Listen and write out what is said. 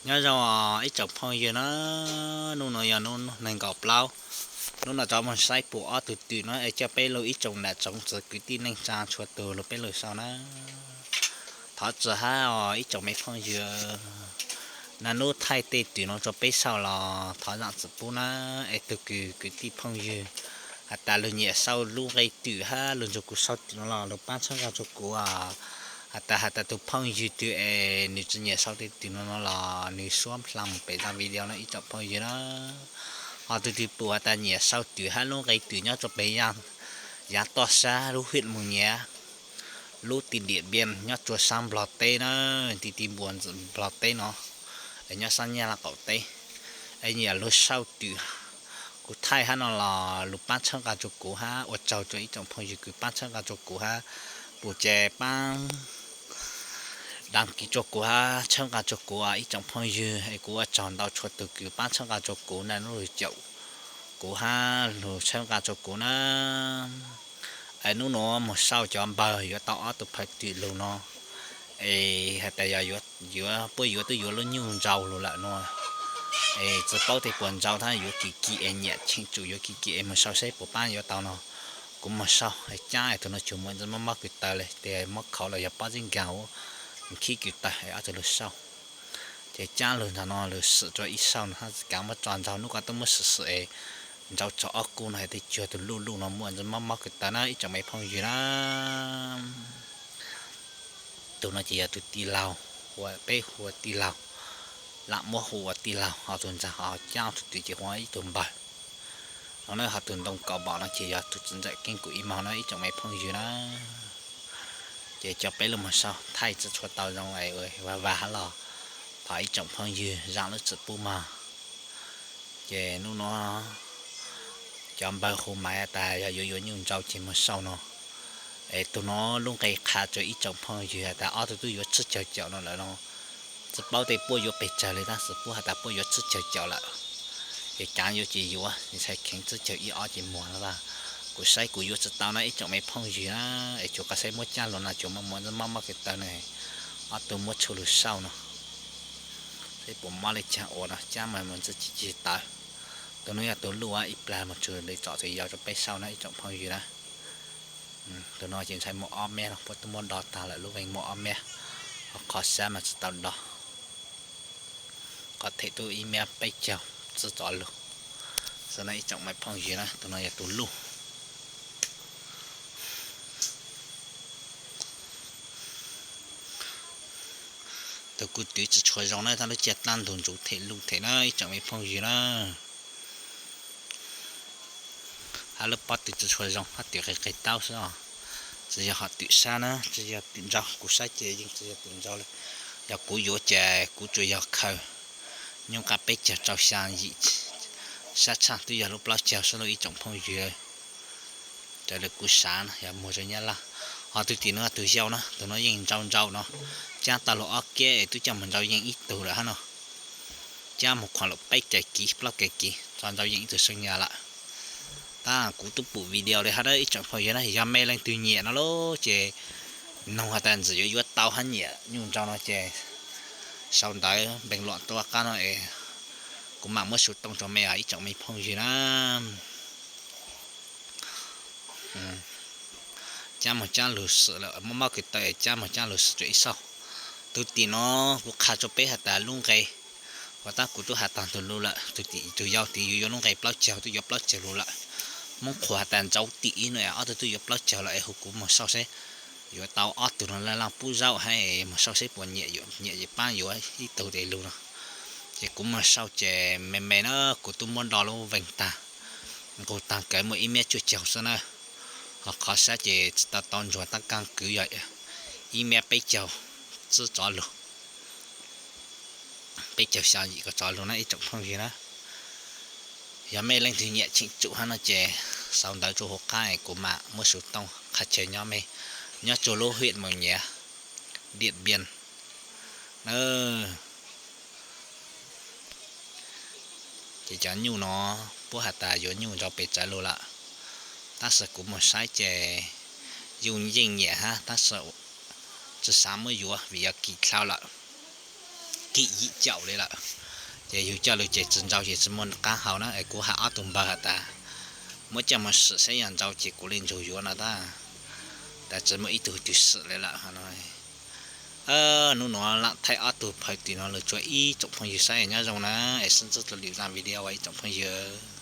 Nyob zoo ib tsoom phooj ywg na, hnub no yog hnub nees nkaum plaub, hnub no rov mus saib puas ob tug twm no es coj peb lug ib tsoom nam tsoom txiv kwv tij neej tsa txhua tus lug peb lug saib na. Thov txim hab os ib tsoom me phooj ywg, naj nub thaij tej twm no rua peb saib los thov zaam txim pub na. Es tug kws kwv tij phooj ywg has tas lug nyiam saib lub nqe twm hab lug nrug kuv saib twm no los lug paab txhawb nqaa rua kuv. Has tas has tas tug phooj ywg twg es nwg tsi nyiam saib tej twm no no los nwg suab hla mus pem zaj video no ib tsoom phooj ywg na. Ho tug twg pum has tas nyiam saib twm hab lub nqe twm nyob rua pem yav toj sab lub hiam Moos Nyiav, lub tim Diam Npiam nyob rua sab Nplog teb na, ti ti npuas ntxwm Nplog teb no, es nyob sab Nyab Laj qaum teb, es nyiam lug saib twm kuv thaij hab no los lug paab txhawb nqaa rua kuv hab ua tsaug rua ib tsoom phooj ywg kws paab txhawb nqaa rua kuv hab pum ces paab đăng ký rua kuv hab txhawb nqaa rua kuv ib tsoom phooj ywg. Es kuv ua tsaug ntau txhua tug kws paab txhawb nqaa rua kuv naj nub lug caum kuv hab lug txhawb nqaa rua kuv na. Es hnub nuav moog sau cov npawg yuav tau ob tug phaj twm lug no, es has tas yog yuav puab yuav twb yuav lub nyuj ntsau lug lawm no, es tsi paub tej puas ntsau thab yuav kim kim es nyiam cheem tsum yuav kim kim es moog sau seb puas paab yuav tau no. Kuv moog sau es caab es tug no cuag muaj ntsis mob mob kws taw le tes mob khauv los yog pob zeb nkaag ua nkhib kws taw es ob tug lug sau. Ces caab lug nraag no lug xwm rua ib sau no hab kaav muab tso ntsau nub koj tub muab xwm xwm es ntsau tso ob kub no hais tej cuag tug luj luj no muaj ntsis mob mob kws taw na ib tsoom me phooj ywg na. Tug no ces yog tug tij laug, hu peb hu ua tij laug, lam muab hu ua tij laug, ho tug nraag ho caab tug twm ces hu ua ib tug npawg. No na ho tug ntoo kaus npom no ces yog tug txiv ntxawm Keeb Kum Ib Mog na ib tsoom me phooj ywg na. Ces coj peb lug moog sau thaij tsi tshua tau zoo es vag vag hab los thov ib tsoom phooj ywg zaam lub txim pub mog. Ces nub nuav cov npawg hu maiv tas yog yuav yuav nyuj ntsau ces moog sau no. Es tug nuav lub nqe qha rua ib tsoom phooj ywg has tas ob tug tub yuav tsib caug caum no lawm no. Tsi paub tej puab yuav pes tsawg le tab sis puab has tas puab yuav tsib caug caum lawm. Ces kaav yuav ces yuav, ntshai kheev tsib caug ib ob ces muag no. Kuv saib kuv yuav tsi tau na ib tsoom me phooj ywg na. Es cuag koj saib muab caab lug no cuag muaj muaj mob mob kws taw na. Ob tug muab tshuaj lug sau no seb puas mob le caag ua no, caab mas mus ntsis cig cig tawv. Tug nuav yog tug luj ib plag mus txug le tsom txug yau rua peb sau na ib tsoom phooj ywg na. Tug no ces ntshai muaj ob meb no, puab tub muab do taag lawm lub veej muaj ob meb, ho qhov xab mas tsi tau do. Qhov them tub ib meb peb caug tsib tsov lug xwb na ib tsoom me phooj ywg na. Tug no yog tug luj. Tug kuv twv tsi tshua zoo na, thab lub caj dlaab ntug ntsuv them luj them na ib tsoom me phooj ywg na. Hab lub pob tw tsi tshua zoo, hab twm qig qig taub xwb os. Tsi yog hom twm sab na, tsi yog twm ntsau, kuv saib ces yeej tsi yog twm ntsau le. Yog kuv yuav ces kuv tsuas yog khaws nyuj nqaj peb caug rau xyaa yim, sab tshaj twb yog lub plaub caug xwb lauj ib tsoom phooj ywg. Raws le kuv sav na yog muag rua nyab laj. Ho tug tim nuav tug yau na, tug nuav yeej ntsau ntsau no, caab tau lug ob keb es twb coj moog ntsau yeej ib tug lawm hab no. Caab moog khuam lawm peb keg kiv plaub keg kiv tso ntsau yeej ib tug seej nyag lawm. Tab kuv tub pum video le hab ib tsoom phooj ywg na, yog mej leej twg nyiam no lauj ces noog has tas ntxim yuav yuav tau hab nyiam nyuj ntsau no ces sau ntawv npeeg luam tuaj qab no es kuv mam muab su tooj rua mej os ib tsoom me phooj ywg na. Caab moog caab lug xwm lawm, mob mob kws taw es caab moog caab lug xwm rua ib sau. Tug tim no kuv qha rua peb has tas lub nqe, ua tab kuv tub has taag tug lug lawm, tug tim tug yau tim yuav yuav lub nqe plaub caug, tub yuav plaub caug lug lawm. Moob qhuas has tas ntsau tim ib no es ob tug tub yuav plaub caug lawm es hu kuv moog sau seb yuav tau ob tug no laj laj pub zaub hab moog sau seb puas nyiam, nyiam ces paab yuav ib tug tes lug no. Ces kuv moog sau ces me me na, kuv tub muab do lub veej taag, nqug taag kawg muaj ib miab cuaj caug xwb na. Ho qhov sab ces tsi tau tau ntsuag tab kaag kwv yog ib miab peb caug tsib tsov lug, peb caug xyaa yim kaum tsov lug na ib tsoom phooj ywg na. Yog mej leej twg nyiam cheem tsum hab no ces sau ntawv rua huv qab es kuv mam muab su tooj qha chaw nyob mej, nyob rua lub hiam Moos Nyiav, Diam Npiam na. Ces cov nyuj no puab has tas yuav nyuj ntsau pes tsawg lug lawm, tab sis kuv moog saib ces yus yeej nyiam hab tab sis tsi xav muab yuav vim yog kim dlhau lawm. kim yim caum li lawm. Ces yug coj lug ces tsi ntsau ces tsi muaj qaab hau na, es kuv has ob tug npawg has tas muab coj moog swm saib yog ntsau ces kuv le ntsug yuav no tab. Tas tsi muaj ib tug twg swm li lawm no. Nub nuav laam thaij ob tug phaws tim no lug tsua ib tsoom phooj ywg saib nyob zoo na, es sib ntsib dlua lwm zaaj video ib tsoom phooj ywg.